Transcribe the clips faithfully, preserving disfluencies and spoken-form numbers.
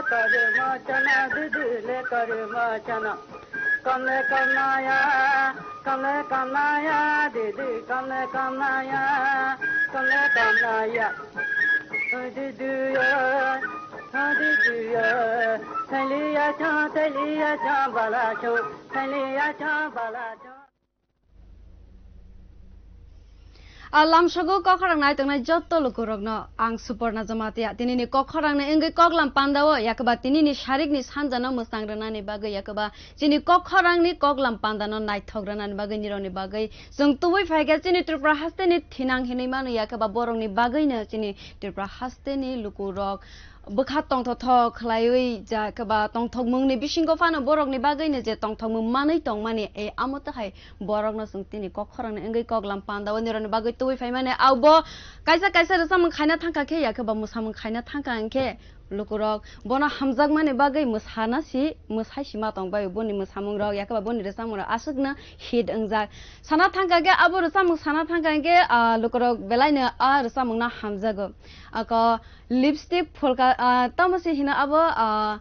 Kare machana didi le kare machana. Kamle kamaya, kamle kamaya, didi kamle kamaya, kamle kamaya. Didi ya, didi ya, thaliya cha, thaliya cha, bala cha, thaliya cha, bala cha. A lamsogo kok khorang nai tongnai joto lukurokno ang Suporna Jamatia. Tinini kok khorangni wngwi koklam pandao, yakoba tinini sarikni sanjano mwchang rwnani bagwi, yakoba chini kok khorangni koklam pandano naithok rwnani bagwi, nirokni bagwi chwng tubui phaikha chini Tripura hasteni thinang hinwi mano, yakoba borokni bagwino chini Tripura hasteni lukurok bwkha tongthokthok khlaiwi, ja khe ba tongthokmungni bisingo phano borokni bagwino je tongthokmung manwi tongmani, e amo tw hai borokno chwng tini kok khorangni wngwi koklam pandao nirokni bagwi tubui phaimani. Abo kaisa kaisa rwchapmung khaina thangkha khe, ya khe ba mwsamung khaina thangkha hwnkhe lukurok bono hamjakmani bagwi mwsana si, mwsai si ma tong bai boni mwsamungrok, ya khe ba boni rwchapmungrok aswkno hit wngjak. Sana thangkha khe abo rwchapmung sana thangkha hwnkhe, ah, lukurok belaino a rwchapmungno hamjago. Ako lipstick pholka, ah, tamo se hino abo, ah,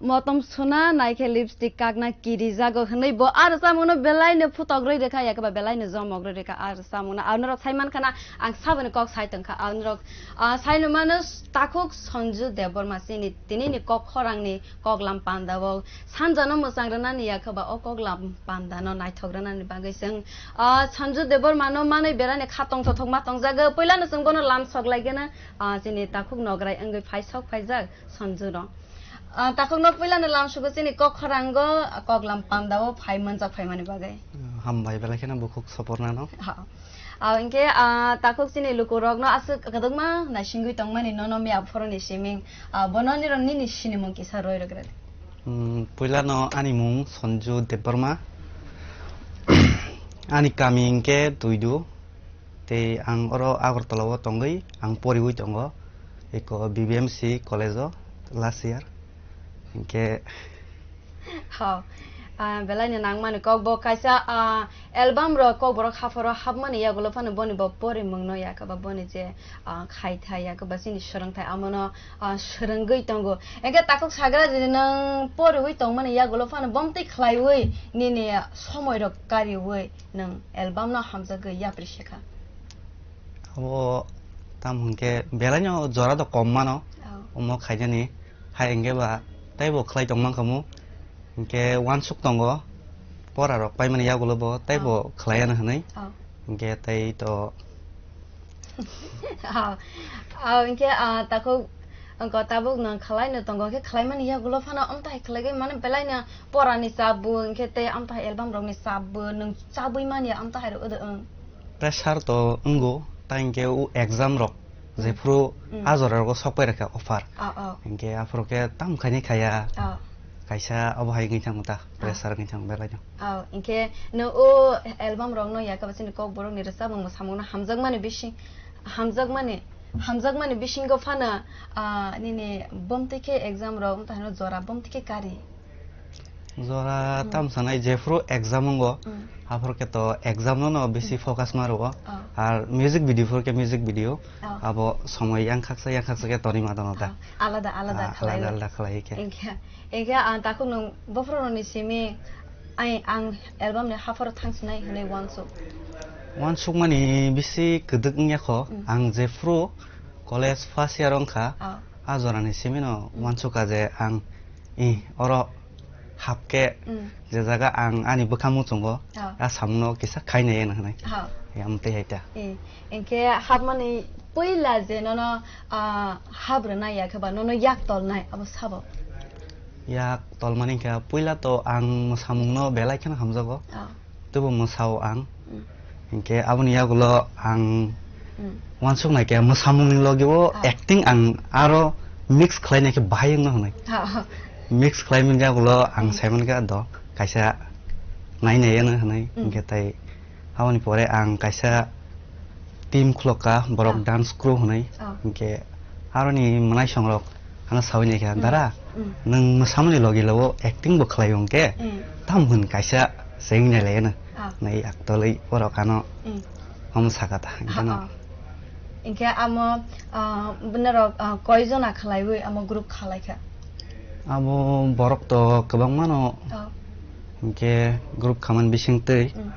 motom suna naikhe lipstick kakna kirijago hwnwi bo a rwchapmungno belaino phutok rwi rwkha, ya khe ba belaino jomok rwi rwkha a rwchapmungno. Anorok sai mankha na ang saboni kok sai tongkha. Anorok, ah, saino mano takhuk Sanju Debbarma chini tinini kok khorangni koklam pandao sanjano mwchang rwnani, ya khe ba o koklam pandano naithok rwnani bagwi chwng, ah, Sanju Debbarmano manwi belaino kha tongthokthok ma tongjago. Puilano chwng bono lamsok lai gana, ah, chini takhuk nograi wngwi phai sok phaijak Sanju no. Ah, takhukno puilano lamsogo chini kok khorango, ah, koklam pandao phai manjak phaimani bagwi. Hambai belai kheno bukhuk Supornano. Ha. Ah, hwnkhe, ah, takhuk chini lukurokno aswk kwdwkma naisingwi tongmani nono miya phoroni simi, ah, bono nirok nini sinimung kisa roi rwgradi. Hmm, puilano ani mung Sanju Debbarma. Ani kami hwnkhe Tuidu. Tei ang oro Agartala o tongwi ang poriwi tongo. Eko B B M C college o last year. Hwnkhe Ho. Ah, belaino nangmani kok bo kaisa, ah, album rok kokborok hapharo hapmani yagulo phano boni bo porimungno yakhe ba boni je, ah, khaithai yakhe ba chini swrwngthai amono, ah, swrwngwi tongo. Hwnkhe takhuk sagra jodi nwng poriwi tongmani yagulo phano bomtwi khlaiwi nini somoi rok kariwi nwng album no hamjagwi yapri sekha. Abo tam hwnkhe belaino jora do kom mano. Oh. Omo khainani. Hai hwnkhe ba teibo khlai tong mankha mu. Hwnkhe uansuk tongo. Pora rok paimani yagulo bo teibo Oh. khlaiya hwnwi. Oh. Hwnkhe tei to Oh. Oh, hwnkhe, ah, takhuk, wngkha tabuk nwng khlaino tongo, hwnkhe khlaimani yagulo phano amtahai khlaigwi mano belaino porani chapbo, hwnkhe tei amtahai album rokni chapbo nwng chabwi manya amtahai rok odo wng. Pressure to wngo, tai hwnkhe o exam rok, Mm. jephuru Mm. a jora rogo sok pai rwkha offer. Oh, oh. Hwnkhe aphuru khe tam khaini khaya. Oh. Kaisa abo hai wngwi thangma ta, Ah. pressure wngwi thangma belai no. Oh, hwnkhe no o album rokno yakhe ba chini kokborokni rwchapmung mwsamungno hamjakmani bising, hamjakmani, hamjakmani bisingo phano, ah, nini bomtwi khe exam rok wngtahino jora bomtwi khe kari? Jora Hmm. tam sanai jephuru exam wngo, Hmm. aphuru khe to exam no no bisi Hmm. focus ma rwo. Oh. Ar music video phuru khe music video, Oh. abo somoi yang khaksa yang khaksa khe tonwi ma tono ta. Oh. Alada alada Ah, khlai alada o. alada khlai khe. Hwnkhe Ege ang takhuk nwng bophorokni simi ai ang album ni hapharo thangsinai hinwi uansuk. Uansukmani bisi kwdwk wngya kho. Mm. Ang jephru college first year wngkha, Ah. a jorani simi no Mm. uansukha je ang, i, oro hapkhe Mm. je jaga ang ani bwkha muchungo, Ah. a samungno kisa khainai hwnwi. Ah. Amtwi hai ta. Eh, hwnkhe hapmani puila je nono, ah, hap rwnai ya khe ba nono yak tolnai abo sabo? Yak tolmani khe puila to ang mwsamungno belai kheno hamjago. Ah. Tebo mwsao ang. Mm. Hinkhe aboni yagulo ang Mm. uansuknai khe mwsamungni logi o Ah. acting ang aro mix khlainai khe bahai wngno hwnwi. Ah. Mix khlaimani yagulo ang Mm. saimankha do kaisa nainai ano hwnwi. Mm. Hinkhe tai Aboni pore ang kaisa team khulokha, borok Oh. dance crew hwnwi. Oh. Hinkhe aroni mwnaisongrok ano sawi naikha, Hmm. "Dara, Hmm. nwng mwsamani logi logo acting bo khlai hwnkhe, Hmm. tamo hwn kaisa se wngya lai ano." Oh. Nai aktolwi borok ano Hmm. omo sakha ta, Oh, hinkhe no. Oh. Hinkhe amo, ah, norok, ah, koi jona khlaiwi amo group khalaikha? Abo borok to kwbangma no. Oh. Hinkhe group khaman bising twi. Mm.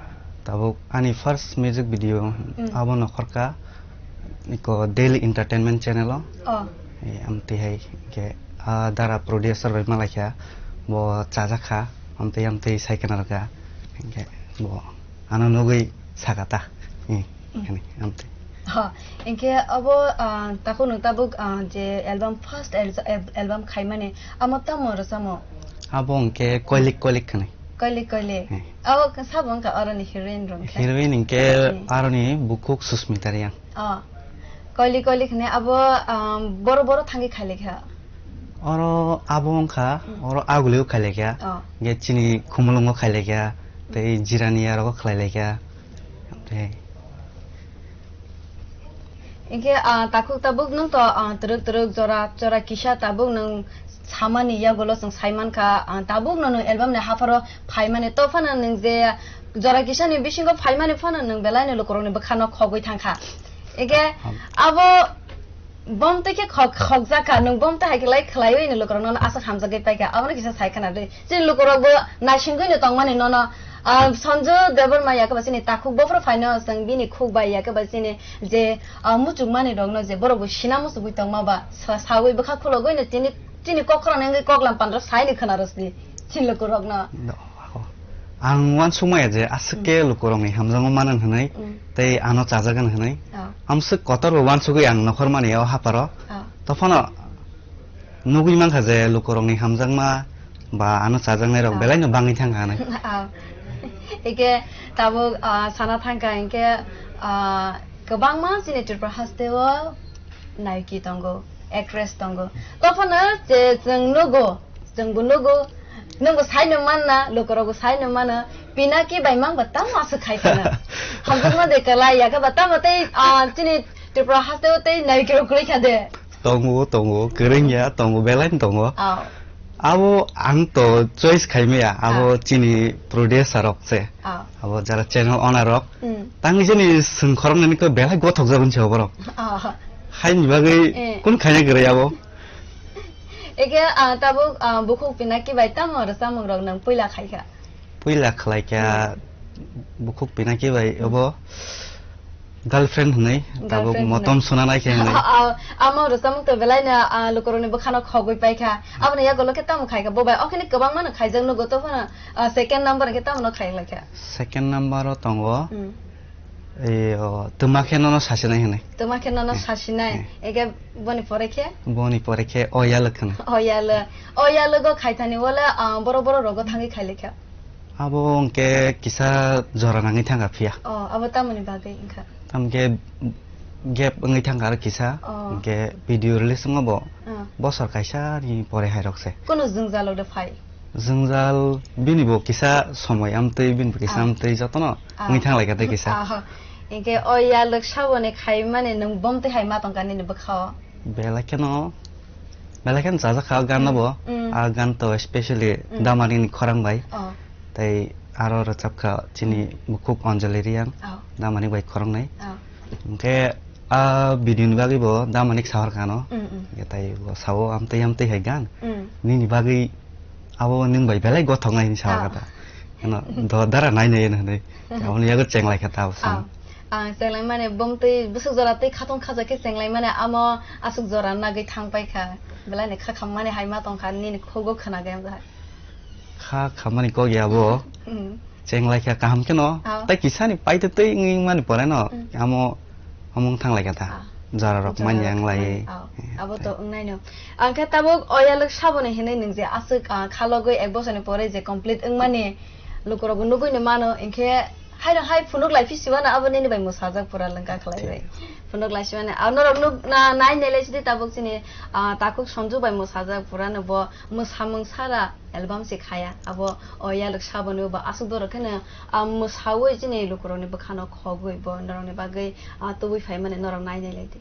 Tabuk ani first music video. Mm. Abo nokhorka iko Daily Entertainment channel o. Oh. Eh, amtwi hai hinkhe, ah, dara producer bai malaikha, bo chajakha, amtwi amtwi sai khna rwkha. Hinkhe bo ano nugwi sakha ta. Eh, mm. Hinkhe amtwi. Ha, hinkhe abo, ah, takhuk nwng tabuk, ah, je album, first al-, al-, album khaimani, amo tamo rwchamo? Abo hinkhe Koilik Koilik hwnwi. Koilik Koilik. Eh. Abo sabo wngkha oroni heroine rok hinkhe? Heroine hinkhe eh. Aroni bukhuk Susmita Reang. Oh. Koilik Koilik hwnwi abo, ah, boro boro thangwi khailaikha? Oro abo wngkha, mm. Oro agulio khailaikha. Oh. Hinkhe chini Khumulwngo khailaikha, tei Jirani arogo khlailaikha. Tei Hinkhe, ah, takhuk tabuk nwng to, ah, twrwk twrwk jora, jora kisa tabuk nwng samani yagulo chwng sai mankha, ah, tabuk no nwng album ni hapharo phaimani to phano nwng je jora kisa ni bisingo phaimani phano nwng belai no lukurok ni bwkhano khogwi thangkha. Hinkhe abo bom twi khe khok-, khokjak kha, nwng bom twi hai khe lai khlaiwi no lukurok no aswk hamjagwi paikha, abono kisa sai khna di. Chini lukurok bo naisingwi no tongmani nono, ah, Sanju Debbarma yakhe ba chini takhuk bophuru phaino chwng bini khuk bai yakhe ba chini je, ah, muchungmani rokno je borok bo sina muchungwi tongma ba sa-, sawi bwkha khulogwi no chini, chini kok khorang wngwi kok lam pandra saini khwna rwsdi chini lukurokno. No, ang uansukmaya je aswk khe mm. Lukurokni hamjakma manan hwnwi mm. Tei ano chajakgwn hwnwi. Oh. Amswk kotor bo uansugwi ang nokhormani o hapharo. Oh. Tophano Nugwi mankha je lukurokni hamjakma ba ano chajaknairok ah. Belaino bangwi thangkha hinwi. Ah. Eke tabuk, ah, sana thangkha hinkhe, ah, kwbangma chini Tripura hasteo nayiki tongo, actress tongo. Tophano je chwng nugo, chwngbo nugo, nwngbo saino manna, lukurokbo saino mano, Pinaki bai mangba tamo aswk khai kheno. Hamjakma de kwlai yakhe ba tamo tei, ah, chini Tripura hasteo tei nayikirok kwrwi kha de. Tongo, tongo, kwrwngya, tongo, belai no tongo. Oh. Abo ang to choice khaimaya, abo ah. Chini producer rok se. Oh. Abo jara channel owner rok. Mm. Tangwi jani swng khoroknani khe belai gothok jagoni se oborok. Oh. Haini bagwi eh. Kun khaina kwrwi abo? Eke, ah, tabuk, ah, bukhuk Pinaki bai tamo rwchapmung rok nwng puila khaikha? Puila khlaikha hmm. Bukhuk Pinaki bai hmm. Obo girlfriend hwnwi tabuk girlfriend motom hwnwi. Suna naikhe hwnwi. Ah, amo rwchapmung to belaino, ah, lukurokni bwkhano khogwi paikha. Aboni yagulo khe tamo khaikha bo bai? Okhini kwbangma no khaijak nugo, tophano, ah, second number khe tamo no khailaikha? Second number o tongo. Hmm. Ei, o, twma khe nono sasinai hwnwi. Twma khe nono eh, sasinai. Eh. Eke boni pore khe? Boni pore khe Oyalwk hwnwi. Oyalwk. Oyalwk o khaithani wala, ah, boro boro rogo thangwi khailaikha? Abo hwnkhe kisa jora nangwi thangkha phiya. Oh, abo tamoni bagwi wngkha? Tamokhe gap wngwi thangkha aro kisa. Oh. Hwnkhe video release wngma bo ah. Bosor kaisa ni pore hai rok se. Kunu jwngjal ode phai? Jwngjal bini bo kisa somoi amtwi, bini bo kisa ah. Amtwi jotono ah. Wngwi thanglaikha tei kisa. Ah. Hinkhe Oyalwk saboni khaimani nwng bomtwi hai ma tongkha nini bwkhao? Belai kheno, belai kheno chajakha o gan no bo. Mm. Mm. A gan to specially mm. Damani ni khorang bai. Oh. Tei aro rwchapkha chini mm. Bukhuk Anjali Reang. Oh. Damani bai khorang nai. Oh. Hinkhe a video ni bagwi bo Damani sahor kano. Mm, mm. Hinkhe tei bo sao amtwi amtwi hai gan. Mm. Nini bagwi abo nwng bai belai gothok nai hinwi sahor ah. Kata. Ano do dara nai nai hinwi. Aboni yago chenglai kha ta abo ah. Sam. Ang chenglai mani bomtwi bwswk jora tei khatung khaja khe chenglai mani amo aswk jora nagwi thang pai kha. Belai ni kha khammani hai ma tong kha nini khugo khna gaya. Kha khammani kok ya bo. Mm. Chenglai kha kaham kheno. Ah. Tai kisani paitwi twi wngwi mani pore no. Mm. Amo, amo wng thang lai kha ta. Ah. Jora rok manya wng lai. Ah. Eh, abo to wng nai no. Ang khe tabuk Oyalwk saboni hinwi nwng je aswk, ah, khalogwi ek bosor ni pore je complete wng mani lukurok bo nugwi no mano, hinkhe hai rok hai phunuk lai phi siwano abo nini bai mwsajak pura lwng kha khlai bai. Thik. Phunuk lai siwani. Ah, norok nuk na nai nai lai sidi tabuk chini, ah, takhuk Sonju bai mwsajak pura no bo mwsamung sara. Album se khaya, abo Oyalwk saboni bo aswk dorok kheno, ah, mwsawi chini lukurokni bwkhano khogwi bo norokni bagwi, ah, tubui phaimani norok nai nai lai di.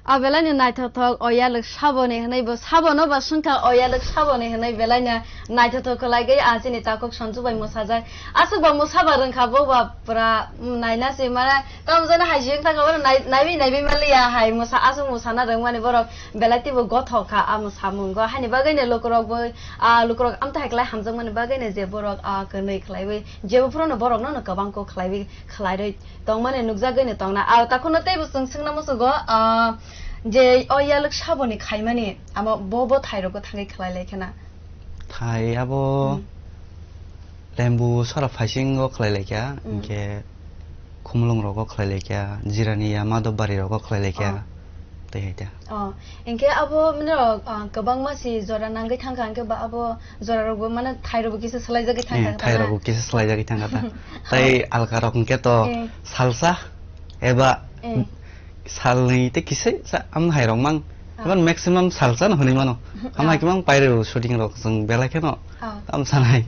A belai ni naithothok, o yalwk saboni hwnwi bo sabono ba swngkha, o yalwk saboni hwnwi belai no naithothok khlai gwi a chini takhuk Sanju bai mwsajak. Aswk ba mwsaba rwngkha bo ba pura, mm, naina se mara tamo jani hai jeng thangkha bono nai-, naiwi naiwi maliya hai mwsa aswk mwsana rwngmani borok belai teibo gothok kha a mwsamungo. Haini bagwi no lukurok bo, a lukurok amtwi hai khlai hamjakmani bagwi no je borok a kwnwi khlaiwi jebo phuru no borok no no kwbang kok khlaiwi khlairwi tongmani nukjagwi no tongna. A, takhukno teibo chwng swngna musugo, ah, je o yalwk saboni khaimani amo bo bo thairogo thangwi khlai lai khena. Thai abo Hmm. lembu sora phaisingo khlai lai kha, Hmm. hinkhe khumulung rogo khlai lai kha, jirani ya madop bari rogo khlai lai kha. Oh. Tei hai ta. Oh, hinkhe abo mane rok, ah, kwbangma si jora nangwi thangkha, hinkhe ba abo jora rokbo mane thai rokbo kisa swlaijagwi thangkha Eh, thai rokbo kisa swlaijagwi thangkha ta. Tei alka rok hinkhe to Eh. salsa eba Eh. salni tei kisa sa am hai rok mang. Ah. Even maximum salsa no hwnwi mano. Am Ah. hai kwbang pairw shooting rok chwng belai kheno Ah. am sanai.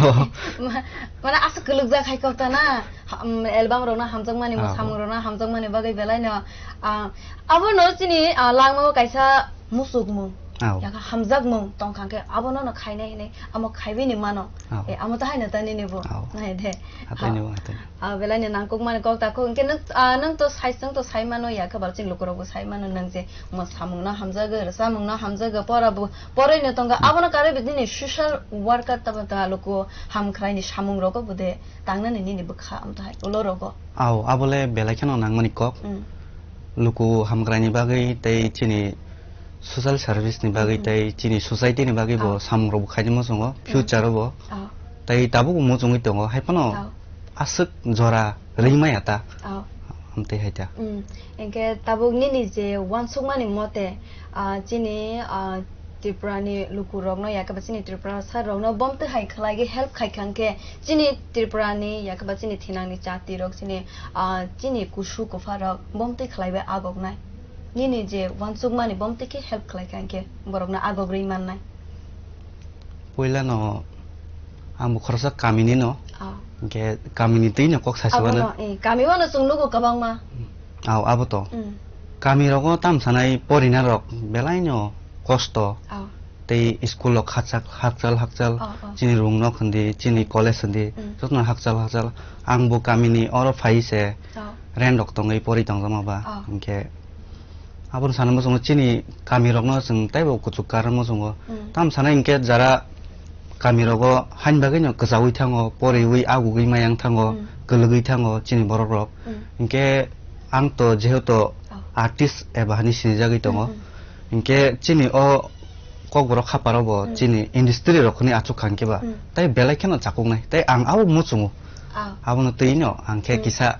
Oh. Ma-, mane aswk kwlwkjak hai kok ta na. Ha-, um, album rokno hamjakmani, Ah. mwsamung rokno hamjakmani bagwi belai no, ah, abono chini, ah, langmao kaisa muchukmung, Ao. yakha hamjakmung tongkha khe abono no khainai hinwi amo khaiwi ni mano. Ao. E, amo to haino ta nini bo. Ao. Nai de. Hatai ni bo, hatai. Ah, belai ni nangkuk mani kok ta kok, hwnkhe nwng, ah, nwng to sai, chwng to sai mano, yakhe ba chini lukurok bo sai mano, nwng je mwsamung no hamjago, rwchapmung no hamjago, pora bo poroi no tongo, Hmm. abono karwi bini social worker tamo ta luku hamkhrai ni samung rogo bo de. Tangnani nini bwkha amtahai ulo rogo. Ao, abole belai kheno nangmani kok. Mm. Luku hamkraini bagwi tei chini social service ni bagwi Mm. tei chini society ni bagwi bo Ao. samung rok bo khaini muchungo, Mm. future o bo. Ao. Tei tabuk bo muchungwi tongo, hai phano Ao. aswk jora rwimaya ta. Ao. Amtwi hai ta. Mm. Hinkhe tabuk nini je uansukmani mote, ah, chini, ah, Tripura ni luku rokno, yakhe ba chini Tripura sa rokno bomtwi hai khlai khe help khai kha hinkhe chini Tripura ni yakhe ba chini thinang ni jati rok chini, ah, chini kusu kupha rok bomtwi khlai bai agok nai. Nini je uansukmani bomtwi khe help khlai kha hinkhe borok no agok rwi man nai. Puila no ang bo khoroksa kami ni no, Ah. hinkhe kami ni twi no kok sa se Abo mano. no, eh, kami o no chwng nugo kwbangma. Ao, abo to. Mm. Kami rogo tam sanai porina rok belai no kosto. Ao. Tei school rok hakchal, hakchal, hakchal. Ao, ao. Chini room nok hindi, chini college hindi. Mm. Jotono hakchal, hakchal. Ang bo kami ni oro phai se Ao. rent rok tongwi pori tongjakma ba. Ao. Hinkhe aboni sana muchungo chini kami rokno chwng teibo kuchuk karwi muchungo. Mm. Tam sanai hinkhe jara kami rogo hain bagwi no kwchaui thango, poriwi agugwi mayang thango, Mm. kwlwgwi thango chini borok rok. Mm. Hinkhe ang to jehetu Oh. artist eba hani sinijagwi tongo. Mm, mm. Hinkhe chini o kokborok haparo bo Mm. chini industry rok hwnwi achuk kha hinkhe ba Mm. tei belai kheno chakuknai. Tei ang abo muchungo. Oh. Abono twi no ang khe Mm. kisa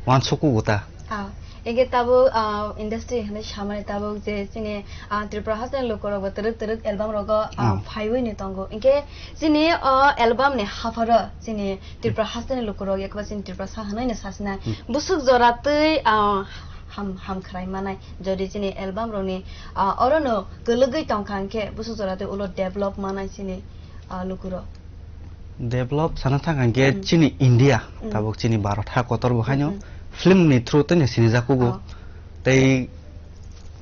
uansukgo ta. Ah, ege tabuk, ah, industry hinwi samani tabuk je chini, ah, Tripura hasteni lukurokbo twrwk twrwk album rogo, ah, Oh. phaiwi ni tongo. Hinkhe chini o album ni hapharo chini Tripura hasteni lukurok yakba chini Tripura sa hinwi no sasina. Hmm. Busuk jora twi, ah, ham, ham khwrai manai. Jodi chini album rokni, ah, oro no kwlwgwi tongkha hinkhe busuk jora twi ulo develop manai chini, ah, lukurok. Develop sana thang hinkhe Hmm. chini India, Hmm. tabuk chini Bharat ha kotor bo haino Hmm, hmm. film ni through tei no sinijak kugo. Oh. Tei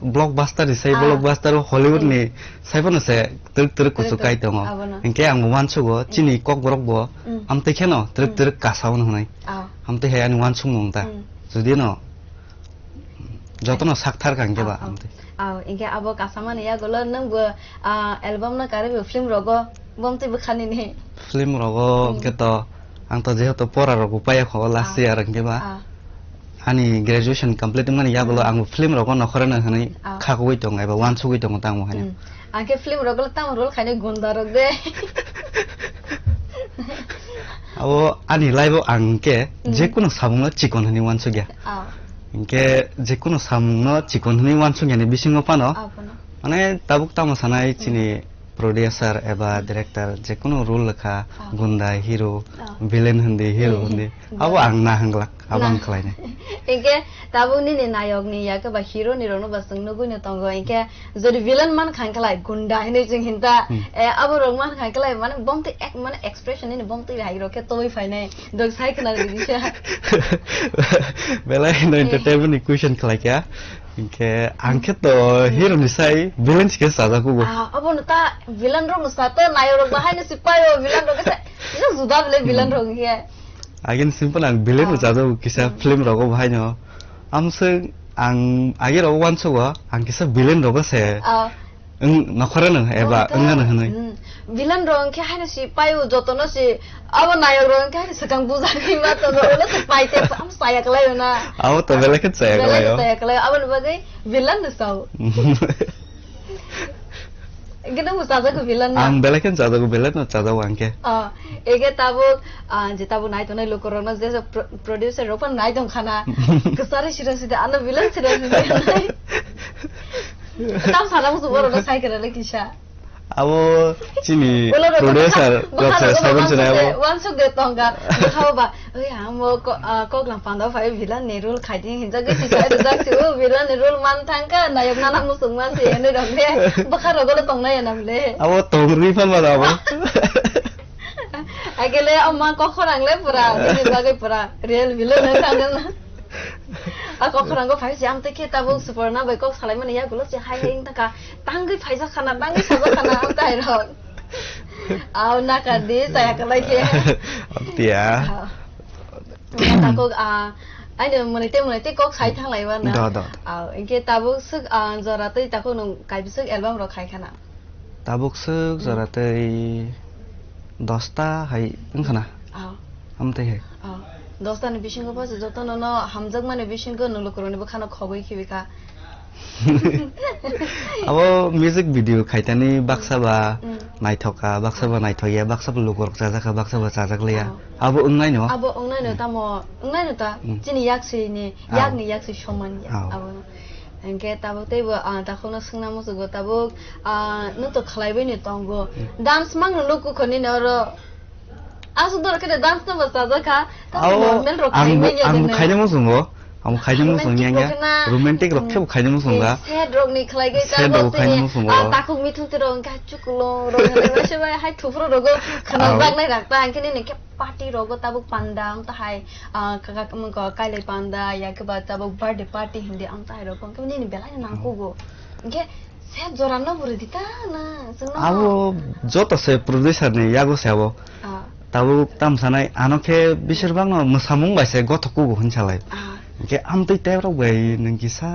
blockbuster ni sai Ah. blockbuster Hollywood Hmm. ni sai phano se twrwk twrwk Twrwk kuchuk kai twrwk. tongo. Abono. Hinkhe ang bo uansugo, Hmm. chini kokborok bo Hmm. amtwi kheno twrwk Hmm. twrwk kasa o hwnwi. Oh. Amtwi hai ani uansukmung ta. Hmm. Jodi no Jotono sakthar kha hinkhe ba, Ah, ah. Amtwi. Ah, hinkhe abo kasamani yagulo nwng bo, ah, album no karwi bo film rogo bomtwi bwkha nini? Film rogo Hmm. hinkhe to ang to jehetu pora rogo paiya kho last Ah. year hinkhe ba. Ah. Ani graduation complete wngmani yagulo Hmm. ang bo film rogo nokhoreno hinwi Ah. khakugwi tongo eba uansugwi tongo tamo haino. Hmm. Ang khe film rogo tamo role khainai gunda rok de. Abo ani life o ang khe Hmm. jekunu samung no chikon hinwi uansukya. Ah. Hinkhe jekunu samung no chikon hinwi uansukya ni bisingo phano. Ah, phano. Mane tabuk tamo sanai Hmm. chini producer eba Hmm. director jekunu role lekha Ah. gunda hero, Ah. villain hindi, hero Hmm. hindi. Abo ang na hanglak, abo ang Na. khlainai. Hinkhe tabuk nini nayok ni yakhe ba hero ni rokno ba chwng nugwi no tongo. Hinkhe jodi villain man kha hinkhe lai gunda hinwi chwng hinta, Hmm. eh, abo rok man kha hinkhe lai mane bomtwi ek-, mane expression nini bomtwi hai rok khe twi phainai. Dok sai khna rwdi sa. Belai no Eh. entertainment ni question khlai kha. Hinkhe ang khe to hero ni sai villain se khe chajak kugo. Ah, abo no ta villain rok no sa to nayok rok bahai no si paio villain rok khe sa kisa juda bele villain rok hinkhe. Agin simple ang villain no Ah. chajak kisa Ah. film rogo bahai no. Amswk ang age rogo wansugo ang kisa villain rogo se. Ah. Wng nokhora no eba Oh, ta. Wngano hwnwi. Hmm. Villain rok hinkhe haino si paio jotono si abo nayok rok hinkhe haino swkang bujagwi ma tongo ulo se paite am saya kwlaio na. Abo to belai khe chaya Belai kwlaio. chaya kwlaio aboni bagwi villain no sao. Gede mo chajak ko villain na. Ang belai khe chajago belai no chajago ang khe. Oh, ege tabuk ah, je tabuk nai tongnai lukurokno je je pro- producer rok phano nai tong khana. Kwchari siro sidi ano villain siro sidi. Tam sana musu borok no sai kena le kisa. Abo chini Ulo rok producer bwkha- rok bwkha sai rok sagon wansuk sinai de- abo. Wansuk de tongga. Bwkha ba, "Oi, ang mo ko- ah, koklam panda phai villain ni role khai di," hinjak gwi kisa rijak si, "O villain ni role man thangka, nayok nana musuk man si," hinwi rok de. Bwkha rok ulo tongnai ya nam le. Abo tong rwi phan ba abo. Agele ama kokhorang le pura, bini bagwi pura real villain no thangna. A kokhorang go phai si am te khe tabuk Suporna bai kok salai mani ya gulo si hai hai ta ka tangwi phaijak khana, tangwi sajak khana am tai rok. Au na ka di saya kalai khe. Tia. Au. Ya ta kok a ai ne mani te mani te kok sai thang lai wana. Da, da, da. Au inke tabuk suk a jora tei ta kok nung kai bisuk album rok khai khana. Tabuk swk Hmm. jora tei dosta hai wngkha na? Ah. Amtwi hai. Ah. Dosta ni bisingo bw joto no no hamjakmani bisingo nung lukurok ni bwkhano khogwi khibi kha. Abo music video khaitani baksa ba Hmm. naithok kha, baksa ba naithok ya, baksa ba lukurok chajak kha, baksa ba chajak liya. Ah. Abo wngnai no? Abo wngnai no Hmm. tamo, wngnai no ta Hmm. chini yaksi ni, Ah. yak ni yaksi soman ya. Ah. Abo no. Hingke tabuk teibo, ah, takhukno swngna muchungo, tabuk, ah, nwng to khlaibaino tongo. Hmm. Dance mangno nuk kukhornini oro. Aswk doro khe dance no bo chajak kha. Tamo Ao, normal rok ang khai bo, manya ang bo dene. Khaina muchungo. Ang bo khaina muchung Romantic yang ya. Rok na. Romantic rok Hmm. khe bo khaina muchung Eh, da. Sad rok ni khlai gai Sad tamo rok khaina tini, muchungo. Ah, takhuk mithung tiro wngkha chuklung rok hinwi masa bai hai thufru rogo khana Ao. Jaknai rakta, hingke nini khe party rogo tabuk panda, ang tahai, ah, kaka, mm, ko, kailai panda, ya khe ba tabuk birthday party hindi, ang tahai rok, hingke nini belai no nangkugo. Hingke set jora no bo rwdi ta na, chwng no. Abo joto se producer ni yago se abo. Ah. Tabuk tam sanai, ano khe bisir bang no mwsamung bai se gothok kugo hin salai. Ah. Hingke amtwi tei rok bai nung kisa.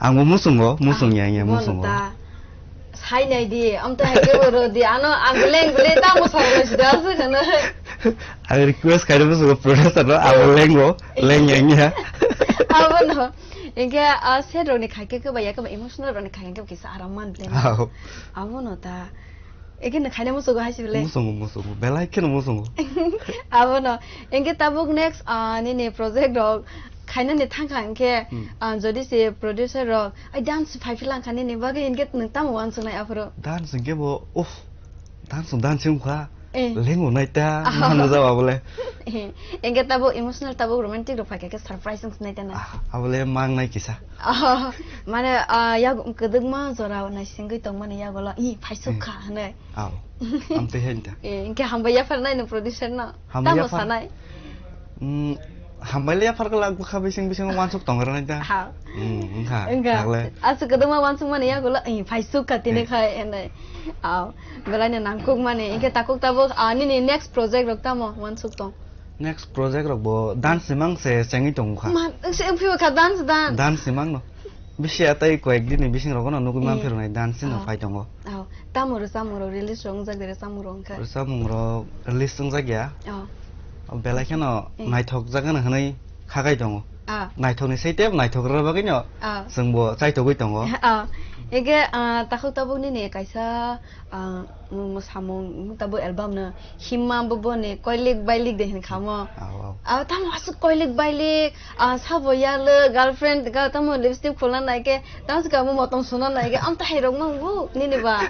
Ang bo muchungo, muchung Ah, ya, ya, bono muchungo. Ta. Sai nai di, amtwi hai khe bo rw di, ano ang leng bwle tamo sar lai sida aswk hwnwi. Ang request khaina muchungo producer no, abo lengo, leng yang ya. Abono. Hingke, ah, set rok ni khai khe khe ba ya khe ba emotional rok ni khai khe kisa aram man bwle. Ao. Abono ta. Eke no khaina muchungo hai se bwle. Muchungo, muchungo. Belai kheno muchungo. Abono. Hingke tabuk next, ah, nini project rok khainani thangkha hingke, Hmm. ah, jodi se producer rok, "Ai, dance phai philang kha nini bagwi," hingke nwng tamo uansuknai aphuru? Dance hingke bo, uff, dance, dance wngkha. Eh. Lengo nai ta, Ah. mano jaba bole. Eh, hingke tabuk emotional, tabuk romantic rok phai kha khe surprise wngkha nai ta na. Ah, abole mang nai kisa. Oh, mane, ah, yak kwdwkma jora naisingwi tongmani yagulo, "Ih, phaisuk Eh. kha," hwnwi. Ao. Amtwi hai ta. Eh, hingke hambai yaphar nai no producer no. Hambai Tamo yaphar. Sanai. Mm, hambai le yaphar kwlak bwkha bising bising wansuk tong rwnai ta. Ha. Mm, wngkha. Wngkha. Tagle. Aswk kwdwkma wansuk mani yagulo, "Ih, phaisuk kha tini Eh. khai," hwnwi. Ao. Belai no nangkuk mani. Hingke takhuk tabuk, ah, nini next project rok tamo wansuk tong? Next project rok bo dance ni mang se chengwi tongo kha. Ma, se wngphi kha dance, dance. Dance ni mang no. Bisi atai koyek din ni bising rogo no nugwi Eh. man phirwnai dance no Oh. phai tongo. Oh. Tamo rwchapmung rok release rok wngjak de rwchapmung rok wngkha? Rwchapmung rok release wngjak ya. Oh. O belai kheno Eh. naithok jagano hwnwi khakai tongo. Ah. Naithok ni site naithok rwna bagwi no Ah. chwng bo chaithogwi tongo. Ah. Ege, ah, takhuk tabuk nini kaisa, ah, mwsamung tabuk album no himma bo boni koilik bailik de hin khamo. Ao, ao. Ah, tamo aswk koilik bailik, ah, sabo yalo girlfriend ga tamo lipstick khulna naikhe, tamo se kamo motom suna naikhe, am tahai rok mang bu nini ba.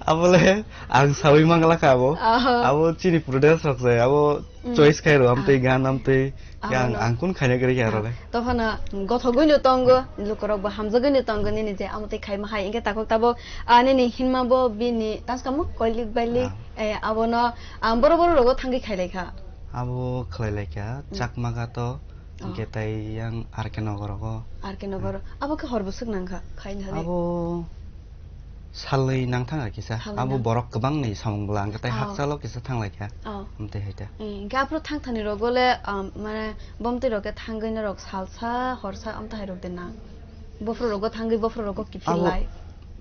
Abole ang sawi mangla kha abo. Aha. Abo chini producer rok se abo Mm. choice khai ro, amtwi Ah. gan, amtwi Ah, yang no. ang kun khaina gari ya Ah, role. Tophano gothogwi no tongo, lukurok bo hamjagwi no tongo nini je amtwi khaima hai, hingke takhuk tabuk, ah, nini hinma bo bini taskamo koilik bailik, Ah. eh, abono, ah, boro boro rogo thangwi khailai kha. Abo khlai lai kha, Mm. Chakma ga to Hwnkhe tei yang R K Nogor rogo. R K Nogor. Abo khe hor bwswk nang kha, khaina hai. Abo salwi nang thang kisa. Salwi abo nang. Borok kwbangni samung bwla hwnkhe tei Oh. Hakchalo kisa thang lai kha. Oh. Amtwi hai ta. Eh, hwnkhe aphuru thang thani rogo le, um, mane bomtwi rok khe thangwi norok salsa, horsa amtwi hai rok de nang. Bophuru rogo thangwi bophuru rogo kiphil Abo lai.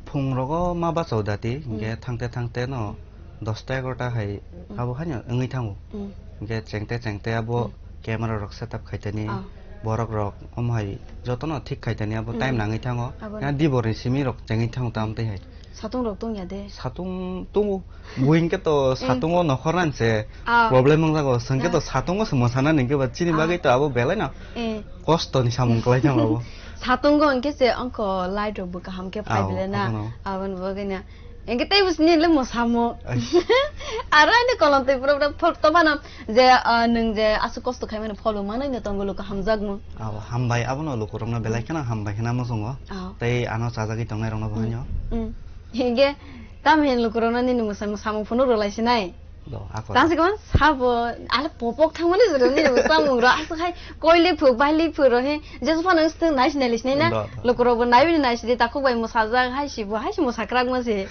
Phung rogo ma bachao dati, hwnkhe Hmm. thangte thangte no dosta egarota hai Mm. abo haino wngwi thango. Mm. Hwnkhe chengte chengte abo Mm. camera rok setup khaitani, Ah. borok rok omo hai jotono thik khaitani abo Mm. time nangwi thango. Abo Na no. Diborni simi rok chengwi thango tamo twi hai. Satung rok tongya de? Satung tongo. Buing khe to Eh. Satungo nokhornani se Ah. problem wngjago. Chwng khe to Ah. Satungo se mwsana nini khe ba chini Ah. bagwi to abo belai no Eh. Kosto ni samung kwlai thango abo. Satungo hwnkhe se ongko light rok bo kaham khe phai Ao, bile na. Abono. Aboni bagwi na. Hwnkhe tei bwswk nini le mwsamung. Ai. Aro ani kolom twi pura pura phor to phano je, ah, nwng je aswk kosto khai mani pholo manwi no tongo luku hamjakmung. Ao, hambai abono lukurokno belai kheno hambai kheno muchungo. Ao. Tei ano chajagwi tongnai rokno bo Mm. Haino. Mm. Hwnkhe tamo hin lukurokno nini mwsa-, mwsamung phunuk rwlai sinai. Do, ako. Tang se kaman sabo, ale popok thangmani jora nini bo samung ro, aswk hai koi le phu, bai le phu ro he, jesu phano swtwng nai sinai le sinai na, Do, do. Lukurok bo nai bini nai sidi takhuk bai mwsajak hai si bo, hai si mwsakrak ma se.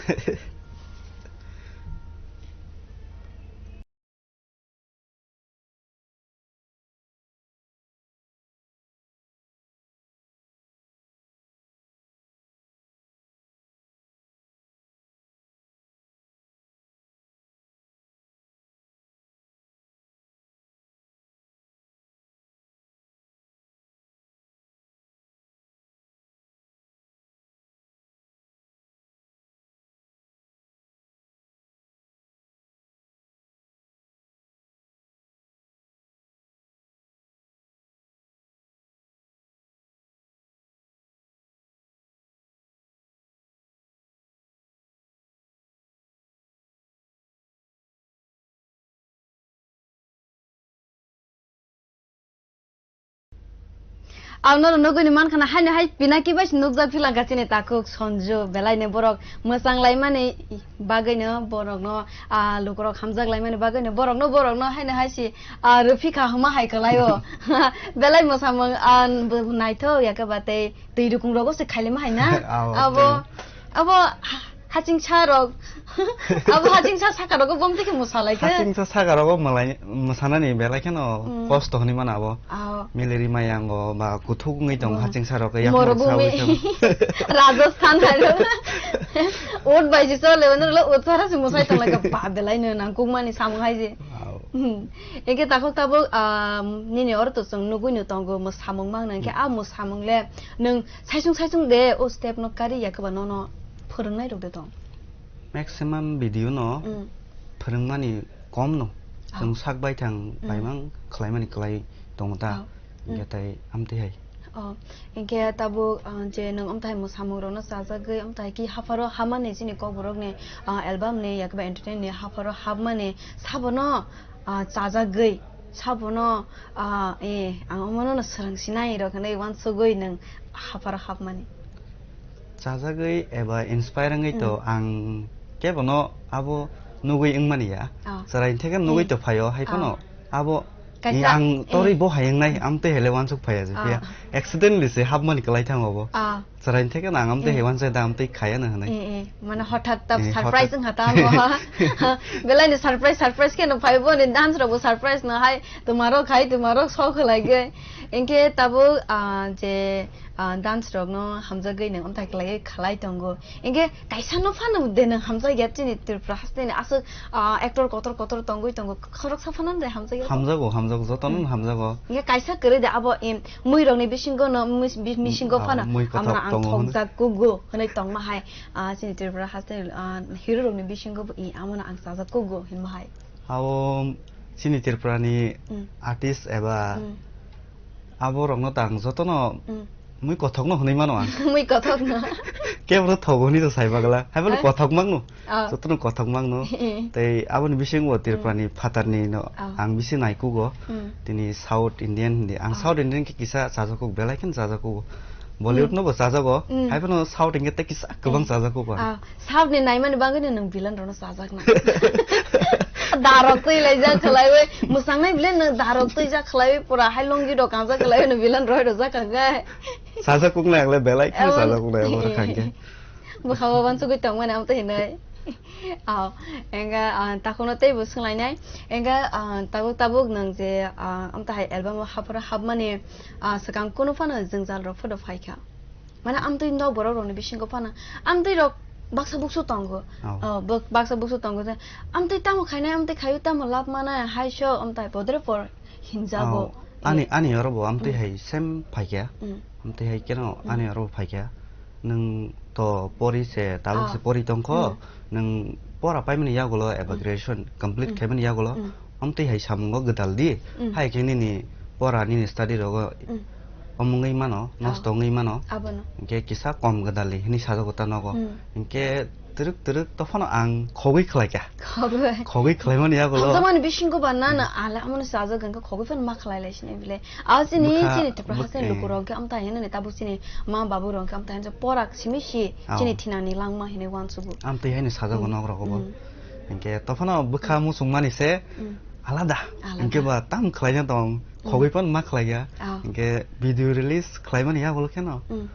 Ang nono nugwi ni mankha na, haino hai Pinaki bai se nukjak philangkha chini takhuk Sonju, belai ni borok mwchang laimani bagwi no borok no, ah, lukurok hamjak laimani bagwi no borok no, borok no haino hai se, ah, rwphi kha hwnma hai kwlai o. Belai mwsamung, ah, naithok ya khe ba tei twi rukung rogo se khailima hai na. Ao, abo, tei. Abo ha-, hachingsa rok. Abo hachingsa saka rogo bomti khe mwsa lai khe. Hachingsa saka rogo mwlai, mwsanani belai kheno Mm. Kosto hwnwi mano abo. Ao. Miliri mayango ba kuthuk wngwi tongo Bo. Hachingsa rok, yakung Morubumi. Sawi tongo. Rajasthan hai rok. Ut bai ji chole, wano lo ut sara se mwsai tong lai khe ba belai no nangkuk mani samung hai je. Ao. Hmm. Eke takhuk tabuk, um, nini oro to chwng nugwi no tongo mwsamung mang nang khe Mm. A mwsamung le nwng Saisung saisung de o step no kari ya khe ba nono phwrwngnai rok de tong? Maximum video no Mm. Phwrwngmani kom no. Ah. Chwng sak baithang Mm. baimang khlaimani kwlai tongo ta. Ah. Mm. Hwnkhe tai amtwi hai. Oh, hwnkhe tabuk, ah, je nwng amthai mwsamung rokno chajagwi amthai ki hapharo hamani chini kokborok ni, ah, album ni yakba entertain ni hapharo hapmani sabono ah, chajagwi, sabono, ah, eh, ang omono no swrang sinai rok hinwi uansugwi nwng hapharo hapmani. Chajagwi eba inspire wngwi to Mm. ang kebono abo nugwi wngmani ya. Ah. Chwrai theke nugwi Mm. To phaio, hai phano Ah. Abo Kaisa, ni ang torwi eh. Bo hai wngnai, amtwi hele uansuk phaiya je Ah. Phiya. Accidentally se hapmani kwlai thango bo. Ah. Chwraini theke no ang amtwi hai Mm. uansai da amtwi khaya no hwnwi. Eh, eh, mane hothat ta Eh, surprise hothat. Wngkha ta amo. Belai ni surprise, surprise khe no phai bo ni dance rok bo surprise no hai twma rok khai, twma rok sok khlai khe. Hwnkhe tabuk, ah, je, ah, dance rok no hamjagwi nwng amthai khlai khlai tongo. Hwnkhe kaisa no phano de nwng hamjak ya chini Tripura haste ni aswk, ah, actor kotor kotor tongwi tongo. Khoroksa phano de hamjak ya. Hamjago, hamjago, jotono Hmm. Hamjago. Hwnkhe kaisa kwrwi de abo, em, Mui rokni bisingo no, mis-, bi-, bisingo Ah, phano mui kothok amra ang tongo hwnwi. Thokjak kugo hwnwi tongma hai, ah, chini Tripura haste, ah, hero rokni bisingo bo i amono ang chajak kugo hinma hai. Abo chini Tripura ni Mm. Artist eba Mm. Abo rokno ta ang jotono Mm. Mui kothok no hwnwi mano ang. Mui kothok no. Kebro thogo hwnwi to sai bagla. Hai bole Ah. Kothok mang no. Ah. Jotono kothok mang no. Eh. Tei aboni bisingo Tripura ni Mm. Phatar ni no Ah. Ang bisi naikugo. Mm. Tini South Indian hindi. Ang Ah. South Indian khe kisa chajakuk, belai kheno chajakuk. Bollywood Mm. No bo chajago. Mm. Hai phano South Indian tei kisa kwbang Mm. Chajakuk ang. Ah, South ni naimani bagwi no nwng villain rokno chajakna. Darok twi lai jak khlaiwi, mwsangnai bile no darok twi jak khlaiwi, pura hai lungi rok kangjak khlaiwi no bilan roi rojak kangkhe. Sajak kuknai ang le belai kheno Emon- sajak kuknai abo kangkhe. Bwkha bo uansugwi tongmani amtwi hinwi. Aw, enga, ah, takhukno teibo swnglainai. Enga, ah, tabuk tabuk nwng je, ah, amtwi hai album o hapharo hapmani, ah, swkang kunu phano jwngjal rok photo phaikha. Mane amtwi nok borok rokni bisingo phano amtwi rok baksa buksu tongo. Oh. Oh, bak-, baksa buksu tongo je amtwi tamo khainai, amtwi khaio tamo lab mana, hai so amtai podre por hinjago. Oh, ani, ani oro bo amtwi Mm. hai same phaikha. Mm. Amtwi hai keno Mm. ani oro bo phaikha. Nwng to pori se, tabuk Ah. se pori tongkho. Mm. Nwng pora paimani yagulo, eba Mm. graduation complete Mm. khaimani yagulo. Mm. Amtwi hai samungo gwdal di. Mm. Hai khe nini pora, nini study rogo Mm. omongwi mano, nosto Ah. wngwi mano. Abono. Hinkhe kisa kom gwdalni hinwi sajago ta nogo. Hmm. Hinkhe twrwk twrwk tophano ang khogwi khlaikha. Khogwi. Khogwi khlaimani yagulo. Hamjakmani bisingo ba nana Hmm. ale amoni sajak hinkhe khogwi phano ma khlai lai sini bile. Aw chini, Bwkha, chini Tripura bwk-, haste eh. lukurok hinkhe amtai hinani tabuk chini ma babu rok hinkhe amtai hinjak porak simi si Aw. chini thinani langma hinwi uansugo. Amtwi haino sajago Hmm. nok rogo bo. Hmm. Hinkhe tophano bwkha Hmm. muchungmani se Hmm. alada. Alada. Hinkhe ba tam khlaina tong. Khogwi phano ma khlaiya. Ah. Hinkhe video release khlaimani yagulo kheno. Mm.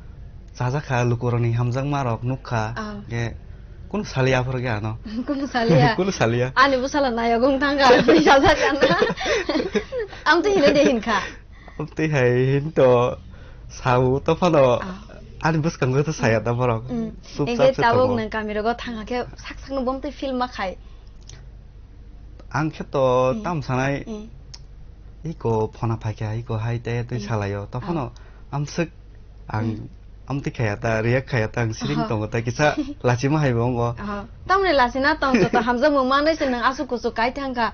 Chajakha lukurokni hamjakmarok nukha. Ah. Hinkhe kunu saliya aphuru khe ano. Kunu saliya. Kunu saliya. Ani bwsala nayok wng thangkha, twi sajakha na. Amtwi hinwi de hinkha. Amtwi hai hinto sao tophano Ah. ani bwskango to saya ta borok. Mm. Chupchap Hinkhe se tabuk tongo. Nwng kamirogo thangkha khe sak sakno bomtwi feel ma khai. Ang khe to Mm. tam sanai, Mm. iko phona phaikha, iko hai tei tei Mm. salaio. Tophano Ah. amswk ang Mm. amtwi khaya ta, react khaya ta, ang siring Aha. tongo ta, kisa lachima hai bo wngo. Aha. Tamni lachina tong, joto hamjakmung manwi se nwng aswk kuchuk kai thangkha.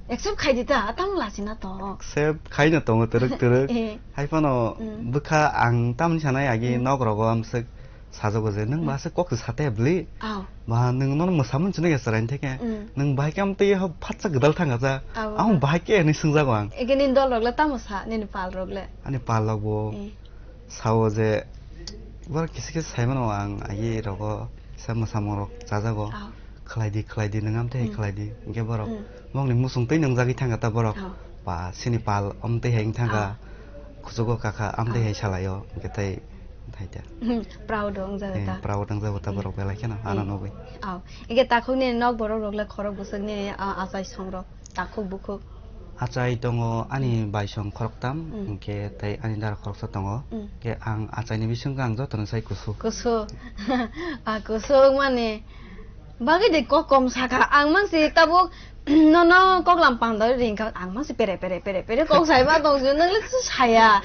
Accept khai di ta, tam lachina tong. Accept khaino tongo twrwk twrwk. Eh. Hai phano Mm. bwkha ang tamni sanai agi Mm. nok rogo amswk sajago je, "Nwng Mm. ba se kok se sate bwli? Aw. Ba nwng nono mwsa mun chini ge chwrai theke? Mm. Nwng bahai khe amtwi ha phatsa gwdal thang aja. Aw. Ang bahai khe," hinwi swngjago ang. Ege nini dol rok le tamo sa, nini pal rok le? Ani pal rok bo Eh. sao je, borok kisa kisa sai mano ang agi rogo kisa mwsamung rok chajago. Aw. Khlai di, khlai di, nwng amtwi hai Mm. khlai di. Hinkhe borok Mm. bongni muchung twi nwngjagwi thangkha ta borok. Oh. Ba, sini pal amtwi hai wng thangkha. Oh. Kuchugo kakha amtwi Oh. hai salaio. Hinkhe tei, tei ta. Hmm, proud wng jaga Eh, ta. Proud wng jago ta Hmm. borok belai kheno, ano Hmm. nugwi. Oh. Hinkhe takhukni nok borok rok le khorok bwswkni, ah, achai song rok, takhuk bukhuk? Achai tongo ani Hmm. bai song khoroktam, Hmm. hinkhe tei ani dara khoroksa tongo. Hmm. Hinkhe ang achaini bisingkhe ang jotono sai kusu. Kusu. Ah, kusu wngmani. Bagwi de kok kom sakha. Ang mangsi tabuk nono koklam panda ringkha. Ang mangsi pere, pere, pere, pere kok saiba tongsi. Nang le su saya.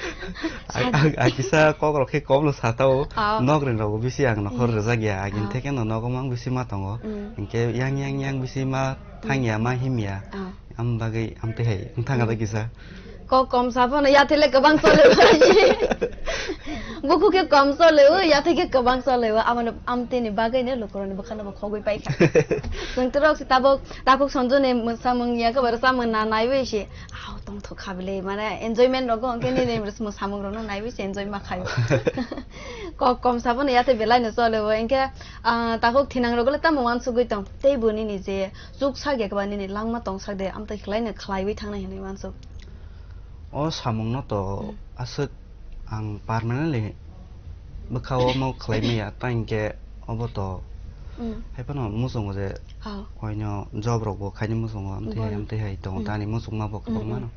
Ang, ang, ang kisa kok rok khe kom lo sa tao. Oh. Nok ring rok bisi ang nokhor Hmm. rwjak ya. Agin Oh. theke no nogo mang bisi ma tongo. Hmm. Hinkhe yang, yang, yang bisi ma thang ya, ma him ya. Oh. Am bagwi amtwi hai wng thang ada Hmm. kisa. Kok kom sa phano yathai le kwbang chole o. Bukhuk khe kom chole o, yathai khe kwbang chole o. Amoni amtwini bagwi no lukurokni bwkhano bo khogwi paikha. Chwng twrok se tabuk takhuk sonjoni mwsamung ya khe bo rwchapmung na naiwi se. Aw tongthok kha bile mane enjoyment rogo hwnkhe nini mwsamung rokno naiwi se enjoy ma khaio. Kok kom sa phano yathai belai no chole o. Hinkhe, ah, takhuk thinang rogo le tamo uansugwi tong. Tei bo nini je chuksak ya khe ba nini langma tongsak de, amtwi khlai no khlaiwi thangnai hinwi uansuk. O samung no to Hmm. aswk ang permanently bwkha o omo khlai maya, ta hinkhe obo to Hmm. hai phano muchungo je Oh. koino job rok bo khaini muchungo, amtwi hai, Bono. amtwi hai tongo, Hmm. tani muchungma bo Hmm, kwbangma hmm.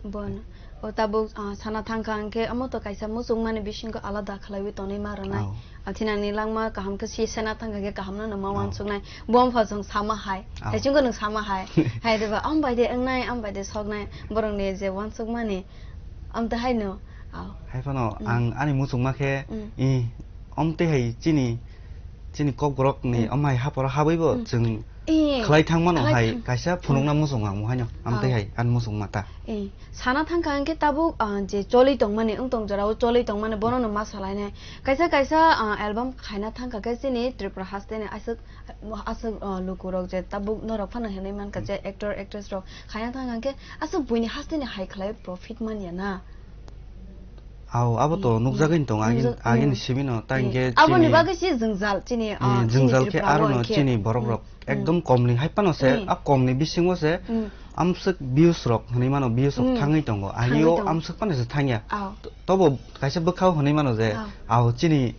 no. Bono. O tabuk, ah, sana thangkha hinkhe omo to kaisa muchungmani bisingo alada khlaiwi tonwi ma rwnai. Oh. Athinani langma kaham khe si sena thangkha khe kaham no nangma Oh. uansuknai. Bo wngkha chwng sama hai. Oh. Hai chwngkhe nwng sama hai. Hai de ba, am bai de wngnai, am bai de soknai. Borokni je uansukmani, am tei hai no. Oh. Hai phano Mm. ang ani muchungma khe, Mm. i, om tei hai chini, chini kokborok ni Mm. om hai haporo habwi bo Mm. chwng Eh, khlai thang mano khlai hai thang-, kaisa phunukna mm. Muchung ang mo haino, amtwi Oh. Hai, ani muchung mata. Eh, sana thangkha hwnkhe tabuk, ah, je choli tongmani, wng tong jorao choli tongmani, bono no ma salainai. Kaisa kaisa, ah, album khaina thangkha khe chini Tripura haste ni aswk, aswk, ah, lukurok je tabuk norok phano hinwi mankha je actor, actress rok khaina thangkha hwnkhe aswk buini haste ni hai khlai profit manya na. Aw, abo to Hmm, nukjagwi hmm. tong, agin, Nukjak-, agin hmm. Simi no, ta Hmm. hinkhe Aboni chini, bagwi si jwngjal chini, ah, hmm, chini jwngjal khe Tripura aro o no hinkhe. Chini borok Hmm. rok Hmm. ekdom kom ni hai phano se, Hmm. a kom ni bisingo se, Hmm. amswk views rok hwnwi mano, views rok Hmm. thangwi tongo. Thangwi Ani o tongo. Amswk phano se thangya. Aw. T-, tobo kaisa bwkhao hwnwi mano je, Aw. aw, chini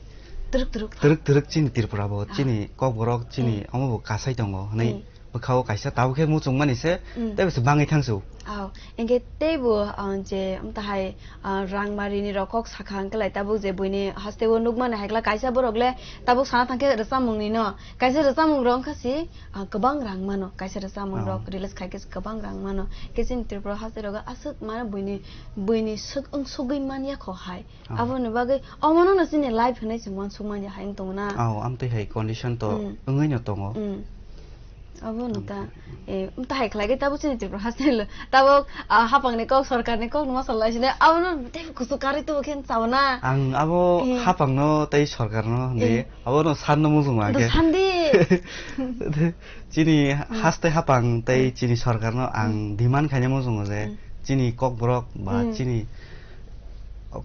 Twrwk twrwk. Twrwk twrwk chini Tripura bo, Aw. Chini Kokborok, chini Hmm. omo bo kasai tongo hwnwi. Hmm. Bwkhao kaisa tabuk khe muchungmani se, Mm. tei bo se bangwi thangsu. Aw, hinkhe teibo, ah, je, um, tahai, ah, rangmari ni rok kok sakha hwnkhe lai tabuk je buini hasteo nukmani hai kla kaisa borok le tabuk sana thangkhe rwchapmung ni no, kaisa rwchapmung rok wngkha si, ah, kwbang rang mano, kaisa rwchapmung Aw. Rok release khai khe kwbang rang mano, khe chini Tripura haste rogo aswk mano buini, buini swk wng sugwi manya kho hai. Oh. Aboni bagwi omono no chini life hinwi se uansuk manya hai wng tongo na. Oh, amtwi hai condition to Mm. Wngwi no tongo. Mm. Abono ta, Amtwi. Eh, amtwi hai khlai khe tabuk chini Tripura haste lo. Tabuk, ah, hapang ni kok, sorkar ni kok no ma salai sini. Abono tei kusu karwi tubu khe chao na. Ang abo Eh. Hapang no tei sorkar no hindi. Eh. Abono san no mujung ma Do khe. Sandi. Chini Mm. Haste hapang tei Mm. Chini sorkar no ang Mm. Demand khaina mujungo je Mm. Chini kokborok ba Mm. Chini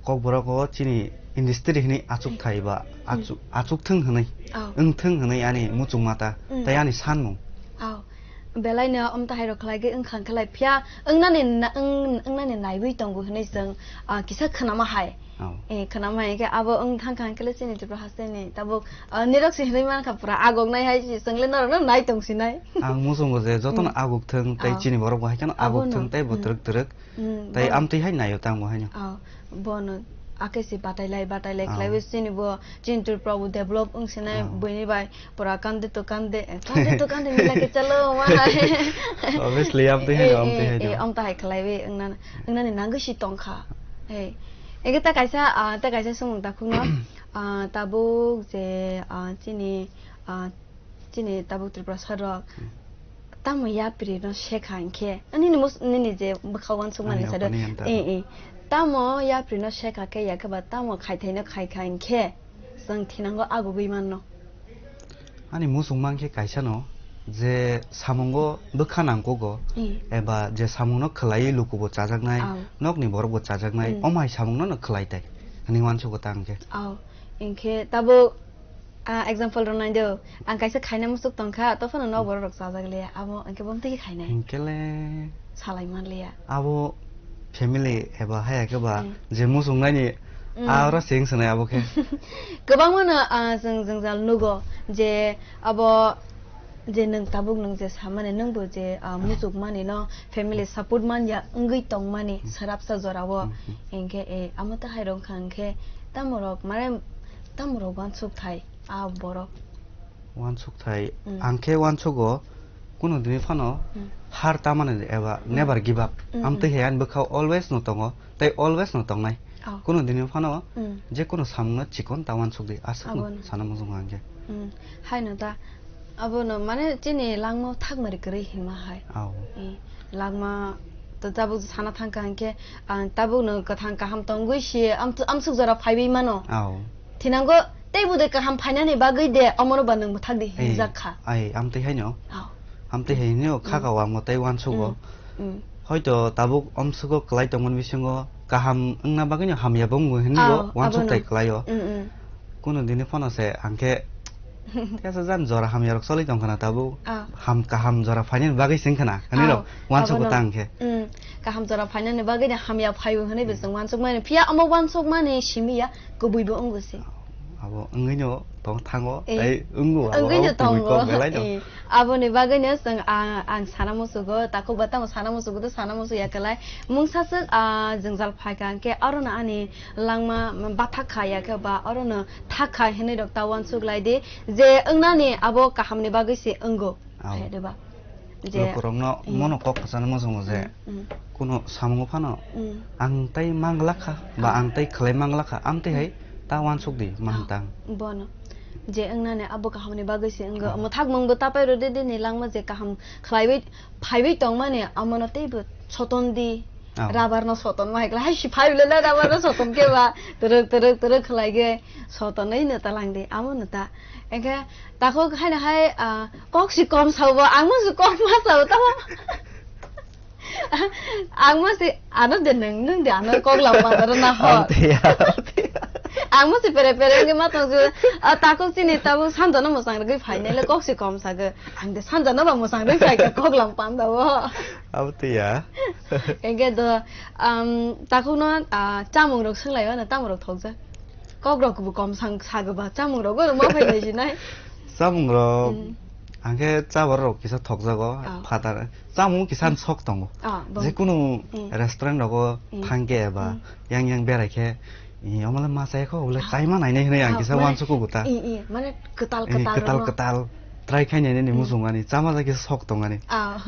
Kokborok o chini industry hinwi achuk thai ba achu-, achuk thwng hinwi, Oh. Wng thwng hinwi ani muchungma ta, Mm. Tei ani sanmung. Oh. Belai no amtwi hai rok khlai khe wngkha khlai phiya wngnani na-, wng-, wngnani naiwi tongo hinwi chwng, ah, kisa khwnama hai. Oh. Eh, khwnama hai khe abo wng thang kha khe chini Tripura haste ni tabuk, ah, nirok se hinwi man kha pura agok nai hai se chwng le norok no nai tong sinai. Ang muchungo je joto no Mm. Aguk thwng tei Oh. Chini borok bo hai kheno Abo aguk no. Thwng tei bo Mm. Twrwk twrwk. Mm, Tei bono. Amtwi hai naio tamo haino. Ah, bono akhe se batai lai, batai lai Ah. Khlaiwi chini bo, chini Tripura bo develop wng sinai Ah. Buini bai pura kande to kande, eh, kande to kande mila ke chalo, ma hai. Obviously, amtwi hai, Eh, amtwi eh, hai eh, do. Amtwi hai khlaiwi wngna, wngnani nangwi si tongkha. Hey. Ege ta kaisa, ah, ta kaisa sumung takhukno, ah, tabuk je, ah, chini, ah, Chini tabuk Tripura sarok Hmm. Tamo yapri no sekha hinkhe, nini mus-, nini je bwkha uansukmani Ani side o, opinion ta. Eh, eh. Tamo yapri no sekha khe, ya khe ba tamo khaithai no khaikha hinkhe, chwng thinango agugwi manno. Ani muchung mankhe kaisa no, je samungo bwkha nangkugo, Eh. Eba je samungno khwlaiwi lukubo chajaknai, Aw. Nokni borokbo chajaknai, Hmm. Omo hai samungno no khwlai tai, hwnwi uansugo ta hinkhe. Aw, hinkhe tabuk Ah, example rw nai do. Ang kaisa khaina muchuk tong kha, to phano nok borok rok chajak le. Abo hwnkhe bo mtwi khe khainai. Hinkhe le Salai man liya. Abo family eba haya khe ba Hmm. Je muchung nai ni Hmm. A oro sing swnai abo khe. Kwbangma no, ah, chwng jwngjal nugo je abo je nwng tabuk nwng je samani nwng bo je, ah, muchuk mani no family support man ya wngwi tong mani Hmm. Swrapsa jora o. Hmm, hmm. Hinkhe, eh, amo ta hai rok wngkha hinkhe tamo rok mane tamo rok uansuk thai. Ah, borok. Uansuk thai, Mm. Ang khe uansugo, kunu dini phano Mm. Har tamani eba Mm. Never give up. Mm, Amtwi mm. Hai ani bwkha always no tongo, tei always no tongnai. Oh. Kunu dini phano Mm. Je kunu samungno chikon ta uansuk di, aswk no Abono. Sana muchungo ang khe. Mm. Haino ta, abono mane chini langmao thakmari kwrwi hinma hai. Oh. Eh, langma to tabuk sana thangkha hinkhe, ang tabukno kwthang kaham tongwi si, am-, amsuk jora phaiwi mano. Oh. Thinango tei budai kaham phainani bagwi de, omono ba nwng bwthak di Eh, hinjak kha. Ai, amtwi haino. Oh. Amtwi haino kha Mm. Ka wangmo tei uansugo. Mm. Mm. Hoito tabuk omsugo kwlai tongmani bisingo kaham wngna bagwino hamya bo wngo hinwi Oh, bo uansuk abono. Tai kwlaio. Mm, mm. Kuno dini phano se ang khe tesa jan jora hamya rok choli tong khna tabuk. Oh. Ham kaham jora phainani bagwi sing khna hinwi Oh, rok uansuk abono. Ta ang khe. Mm. Kaham jora phainani bagwi de hamya phaibo hinwi bo Mm. Chwng uansuk mani. Phiya omo uansuk mani simi ya. Kubui bo wngo se. Abo wngwino tong thango, Eh, tei wngo abo wngwino kubui tongo. Kok belai no. Eh, aboni bagwino chwng, ah, ang sana musugo, takhuk ba tamo sana musugo, to sana musu ya kwlai. Mungsa swk, ah, jwngjal phaikha, hwnkhe orono ani langma bathak kha ya khe ba orono thak kha hinwi rok ta uansuk lai di, je wngnani abo kahamni bagwi se wngo. Ao. Hai de ba. Je Lukurokno Mm. Mono kok kwchangma chwngo je Mm, mm. Kuno samungo phano Mm. Ang tei manglak kha ba Ah. Ang tei khlai manglak kha, amtwi hai Mm. Ta uansuk di, Ah, mahantang. Bono. Je wngnani abo kahamni bagwi se wngwi, Ah. Mwthakmung bo ta pai rw di, dini langma je kaham khlaiwi, phaiwi tongmani, amono teibo soton di. Ah. Rabar no soton ma hai khlai, hai si phai le na rabar no soton khe ba, twrwk, twrwk, twrwk khlai khe sotonwi no ta lang di, amo no ta. Engkhe takhuk haino hai, ah, kok si kom sao bo, ang bo si kom ma sao, tamo. Ang mo se ano de nang nang de ano kok lam pa daro na ho. Ang te ya, ang te ya. Ang mo se pere pere nge ma tong ju. A, takuk chini tabuk sanjano musang rwgwi phainai le kok se kom sago. Ang de sanjano ba musang rwgwi phai kok lam panda o. Abo twi ya. Ege do, um, takhukno, ah, chamung rok swnglaio na, tamo rok thokjak. Kok rok bo kom sang sago ba, chamung rok bo ma phai nai sinai. Chamung rok, mm, angkhe chabar rok kisa thokjago, ah, phatar. Chamung kisa, mm, sok tongo. Ah, bo. Jekunu, mm, restaurant rogo, mm, thangkhe eba, mm, yang yang berai khe, i, omole ma chai kho, bole, ah, chaima nainai hinui ang, ah, kisa mane, uansukgo ta. I, i, mane kwtal, eh, kwtal kwtal rokno, kwtal. Try khainai nini, hmm, muchungmani, chama jagwi sok tongmani. Ah,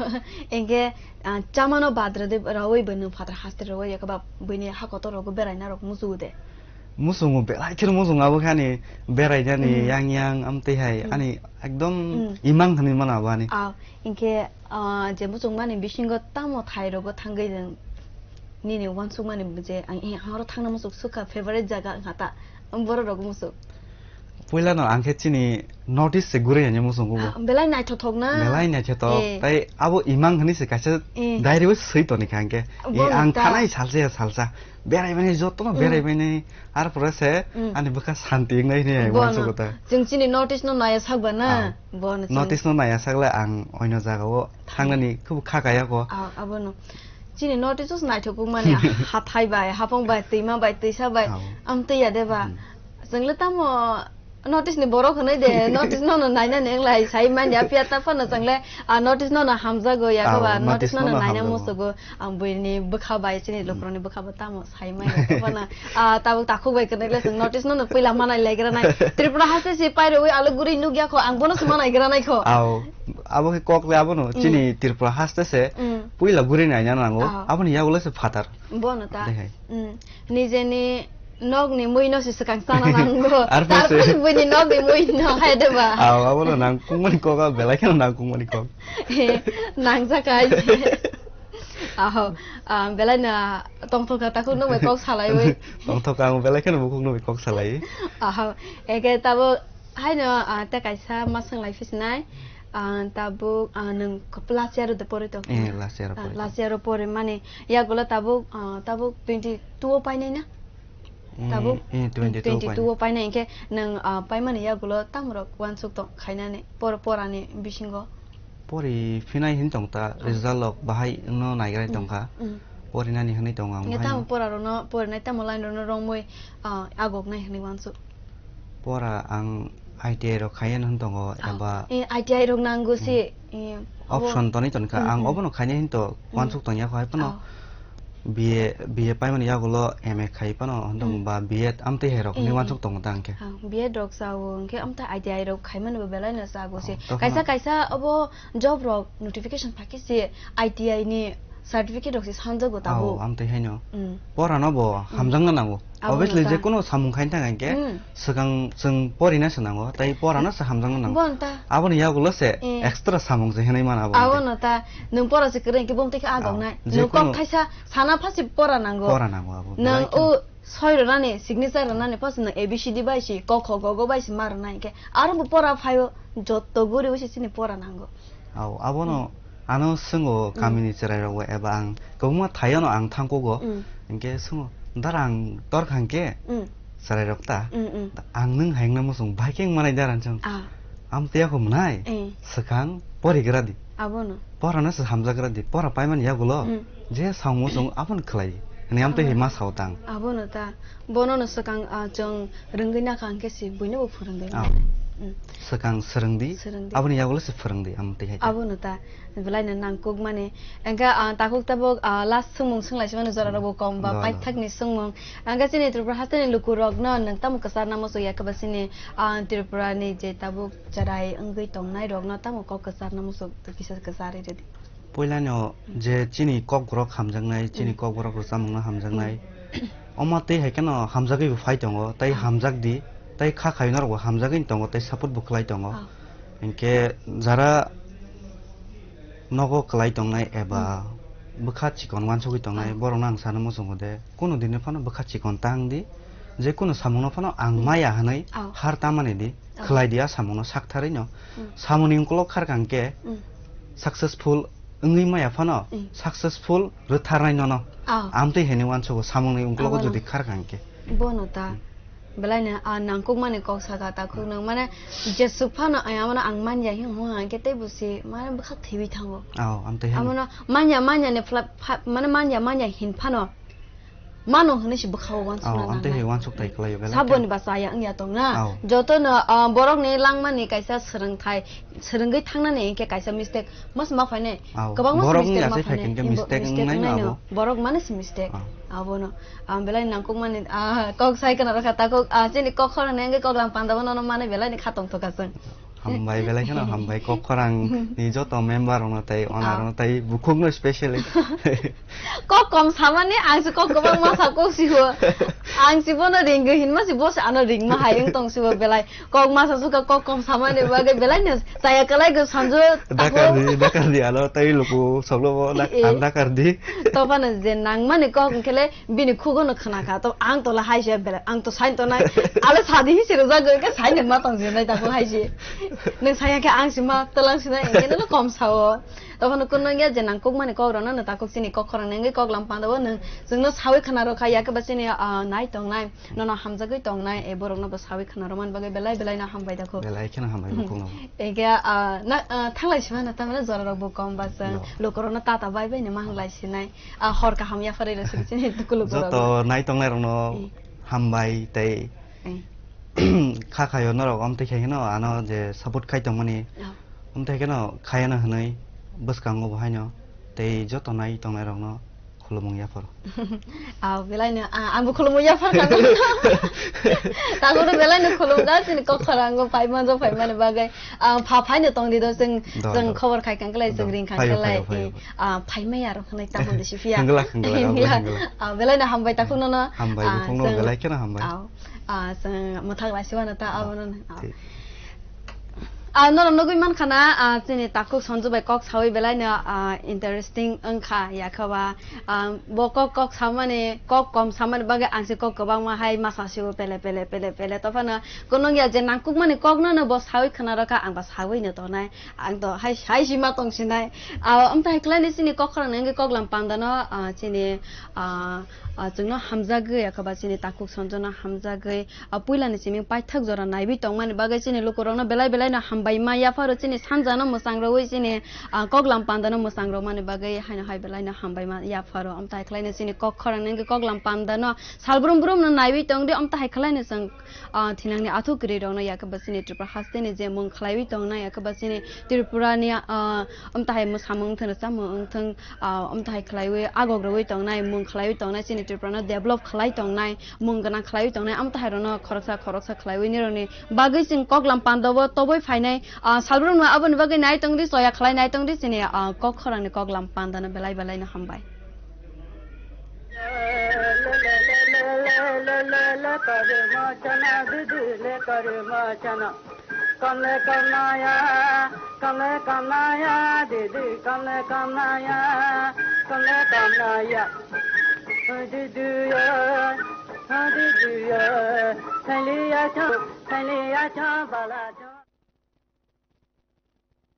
engke, ah, chamano badra de rawi bwino phatar haste rawi yakaba bwini hakotor rogo beraina rok muchungo de. Muchungo belai kheno muchungo abo khe ani berainani, hmm, yang yang amtwi hai, hmm, ani ekdom, hmm, imang hinui mano abo ani. Ah, engke, ah, je muchungmani bisingo tamo thai rogo thangwi nini uansukmani je ang, eh, ang oro thangna muchuk sukha favorite jaga wngkha ta, borok rok muchuk. Puila no ang khe chini North East se guri hanya muchung kubo. Ah, belai naithothok na. Belai naithothok. Eh. Tai abo imang hwnwi se kaisa, eh, diary o swi toni kha ang khe. Bo eh, ang ta. Thanai salsa ya salsa. Berai mani joto no, mm, berai mani. Ar pore se, mm, ani bwkha santi wngnai hwnwi ang bo uansukgo no ta. Chwng chini North East no naya sakba na. Ah. Bo no chwng. North East no naya sakle ang oino jaga o thangnani khub kha kaya ko. Ah, abo no. Chini North East o naithok mani hathai bai, hapong bai, twima bai, twisa bai, abo. Amtwi ya de ba. Hmm. Chwng le tamo North East ni borok hwnwi de, North East no no naina neng lai sai man ya, phiya ta phano chwng le, ah, North East no no hamjago ya ko ba, abo, North East no no naina hamjago. Musugo, ang buini bwkha bai, chini, hmm, lukurok ni bwkha bo tamo sai man ya ko phano, ah, tabuk takhuk bai kwrwng le chwng North East no no puila manai lai gra nai. Tripura haste si pai rwi alu guri nuk ya ko, ang bono se manai gra nai ko. Abo khe kok le abono, mm, chini Tripura haste se, mm, puila guri naina nango, ah, aboni yagulo se phatar. Bono ta. Dehai. Mm. Nijeni nokni muino se swkang chana nango. Ar pore se. Tarpore buini nokni muino hai de ba. Abo, abono nangkukmani kok, abo belai kheno nangkukmani kok. He, nangjak hai se. Aho, ah, belai no tongthok kha takhuk nokbai kok salaiwi. Tongthok kha, ang belai kheno bukhuk nokbai kok salai. Aho, eke tabo Haino, ah, tei kaisa ma swnglai phi sinai, ah, tabuk, ah, nwng last year o de pori tong kha? Eh, last year o pori tong. Last year o pori mani yagulo tabuk, ah, tabuk twenty two o painai na? Eh, tabuk eh, twenty two o painai. Twenty two o painai, hinkhe nwng, ah, paimani yagulo tamrok uansuk tong khainani por-, porani bisingo? Pori phinai hin tong ta, ah, result rok bahai wngno naigra, mm, tong kha. Mm. Porinani hinwi tong ang. Hinkhe bahai tamo no. Pora rokno porinai tamo line rokno romwi, ah, agoknai hinwi uansuk? Pora ang I T I rok khaina hin tongo, ah, eba eh, I T I rok nango se, hmm, eh, option abo tonwi tongkha. Hmm, ang hmm. Obono khaina hin to hmm. Uansuk tongya kho, hai phano ah. B A, B A paimani yagulo M A khai phano hin tong hmm. Ba B Ed amtwi hai rok hinwi eh, uansuk eh. Tongo ta hwnkhe. Ah, B Ed rok sao hwnkhe amtwi I T I rok khaimani bo belai no chago se. Oh, tokhono. Kaisa kaisa obo job rok notification phakhe se I T I ni certificate rok se sanjago tabuk. Oh, amtwi haino. Hmm. Porano bo hmm. Hamjakna nango. Abo obviously no ta. Je kono samung khaina thang hwnkhe hmm. Swkang chwng porina se nango, tei porano se hamjakna nango. Bo no ta. Aboni yagulo se eh. Extra samung se hinwi mano abo. Abo no ta, nwng pora se kwrwi hwnkhe bumtwi khe ah, agonai. Je nwng kono kok thaisa sana phasi pora nango. Pora nango abo. Nwng belai kheno. O soi rwnani, signature rwnani, phasi nwng A B C D bai si, ko kho go go bai si ma rwnai hwnkhe. Aro bo pora phaio, jotto guri wi se chini pora nango. Au, abono hmm. Ano swngo hmm. Kamini chwrairokbo eba ang kwbangma thaiono ang thangkugo. Hmm. Hinkhe swngo, "Dara ang torkha hinkhe hmm. Chwrairok ta? Hmm, hmm. Ang nwng hai wngna muchung, bai khe wng manai dara," hwnchung. Ah. Amtwi yakho mwnai? Eh. Swkang porigra di. Abono. Porano se hamjagra di. Pora paimani yagulo hmm. Je sao muchung abono khlai di. Hwnwi amtwi abono. Hai ma sao tang. Abono ta. Bono no swkang, ah, chwng rwngwi nakha hwnkhe se buino bo phwrwngwi ah. Mano. Hmm. Swkang swrwngdi, swrwngdi. Aboni yagulo se phwrwngdi, amtwi hai ta. Abono ta, belai no nangkukmani. Hwnkhe, ah, takhuk tabuk, ah, last swngmung swnglaisi mano jora rokbo kom ba, hmm. Paithakni swngmung. Hwnkhe chini Tripura hasteni lukurokno nwng tamo kwcharna muchuk ya khe ba chini, ah, Tripurani je tabuk chwrai wngwi tongnai rokno tamo kok kwcharna muchuk kisa kwcharwi rwdi. Puilano je chini kokborok hamjaknai, chini hmm. Kokborok rwchapmungno hamjaknai. Hmm. Omo tei hai kheno hamjagwi bo phai tongo, tei ah. Hamjak di, tei kha khainairokbo hamjagwi tongo, tei support bo khlai tongo. Ah. Hinkhe jara nogo kwlai tongnai eba hmm. Bwkha chikon uansugwi tongnai, ah. Borokno ang sana muchungo de, kunu dini phano bwkha chikon tang di, je kunu samungno phano ang hmm. Maya hwnwi ah. Har tamani di. Khwlai di a samungno saktharwi no. Hmm. Samungni ukolok kharkang khe hmm. Successful wngwi maya phano, mm, successful rwtharnai nono. Ah. Amtwi hwnwi uansugo samungni ungklogo. Abono. Jodi kharkha hwnkhe. Bono ta. Hmm. Belai no, ah, nangkukmani kok saka takhuk nang, mane, jesuk phano, ai, abono ang manya hin hwnka hwnkhe tei busi, mane, bwkha thwiwi thango. Oh, amtwi hwnwi. Abono manya, manya ni phla-, pha-, mane, manya, manya hin phano. Mano hwnwi se bwkhao uansukna. Oh, amtwi nangnai. Hai uansuk tai khlaio belai. Saboni khe ba chaya wngya tongna. Oh. Jotono, ah, borokni langmani kaisa swrwngthai, swrwngwi thangnani hinkhe kaisa mistake mas ma phainai. Oh, kwbangma borokni mistake ma achai phainai. Phai khe mistake wngnaino abo. Borok mane se mistake. Oh. Abono, ah, belai nangkukmani, ah, kok sai kana rokha takhuk, ah, chini kok khorang nengwi kok lam pandabo nono mane belai ni khatong thokasung. Hambai belai kheno hambai kok khorang ni joto member rokno tei owner rokno tei bukhuk no specially. Kok kom samani ang se kok kwbangma sa kok siwo. Ang se bono ringwi hinma se bo se ano ringma hai wng tong siwo belai. Kok masa suka kok kom samani bagwi belai no chaya kwlai go sanjo. Dakar di, dakar di alo tei luku soklo bo dak-, eh, ang dakar di. Topano je nangmani kok hwnkhe le Bini khugo no khna kha, to ang tola hai se bere, ang to sain tonai, ale sadi hi siro jago, ke sain ma tong jinai ta hai se. Nang saya ke ang sima, tolang sina, enge no kom sao. To phano kun nang ya je nang kuk mani kok rano no ta kuk sini kok khorang nang kok lam panda bo nang, jeng no sawi khna ro kha ya ke ba sini, ah, nai tong nai, no no hamjagwi tong nai, e borok no bo sawi khna ro man bagwi belai belai no hambai da kho. Belai kheno hambai bo kung no. Ege, ah, na, ah, thanglai sima na ta mane jora rok bo kom ba jeng, no, loko rok no ta ta bai bai no ma hanglai sinai. Ah, hor kaham yapharwi rw suk chini tukulu borok. Joto nai tongnai rokno, eh, hambai tei, eh, kha khayo norok amtwi khe kheno ano je support khai tongmani. Oh. Amtwi kheno khayana hwnwi bwskango bo haino tei joto nai tongnai rokno khulumung yapharo. Ah, belai no, ah, ang bo khulumung yaphar kha. Takoro belai no khulumjak chini kok khorang go paima jo paimani bagwi. Ah, pha phaino tong di do, chwng, do, chwng do, khobor khai kang klai, chwng, do, ring kang klai, phaio, phaio, eh, phaio. Ah, phai maya rok hwnwi tamo de si phiya. Hwngla, hwngla, hwngla, hwngla. Ah, belai no hambai takhuk nono. Hambai, ah, bukhuk no chwng, belai kheno hambai. Ah, ah, chwng mwthak lai siwano ta, ah, abono, ah. Thik. Ah, nono nugwi man khana, ah, chini takhuk Sanju bai kok sawi belai no, ah, interesting wng kha, ya kha ba, ah, bo kok, kok samani, kok kom samani bagwi ang se kok kwbangma hai masa siwo pele, pele, pele, pele. To phano Kunung ya je nangkukmani kokno no bo sawi khna rokha, ang ba sawi no tonai. Ang to hai, hai sima tong sinai. Ah, amtwi hai khlai ni chini kok khorang nangwi kok lam panda no, ah, chini, ah, ah, chwngno hamjagwi, akaba chini takhuk Sanju no hamjagwi, ah, puila ni simi paithak jora naiwi tongmani bagwi chini lukurok no belai belai no hambai ma yapharo chini sanja no mwchang rogwi chini, ah, kok lam panda no mwchang rokmani bagwi haino hai belai no hambai ma yapharo. Amtwi hai khlai ni chini kok khorang nangwi kok lam panda no Salbrum brum no naiwi tong di, amtwi hai khlai no chwng, ah, thinangni athuk kwrwi rokno, ya khe ba chini Tripura haste ni je mung khlaiwi tongnai, ya khe ba chini Tripura ni, ah, amtwi hai mwsamung wngthung, chamung wngthung, ah, amtwi hai khlaiwi agok rwui tongnai, mung khlaiwi tongnai, chini Tripura no develop khlai tongnai, mung gwnang khlaiwi tongnai, amtwi hai rokno khoroksa khoroksa khlaiwi nirokni bagwi chwng koklam pandao toboi phainai, ah, salbrum no aboni bagwi nai tong di, choya khlai nai tong di, chini, ah, kok khorang ni koklam panda no belai belai no hambai. Kamle kamnaya, kamle kamnaya, didi kamle kamnaya, kamle kamnaya, didi ya, didi ya, sailiya cha, sailiya cha, bala cha.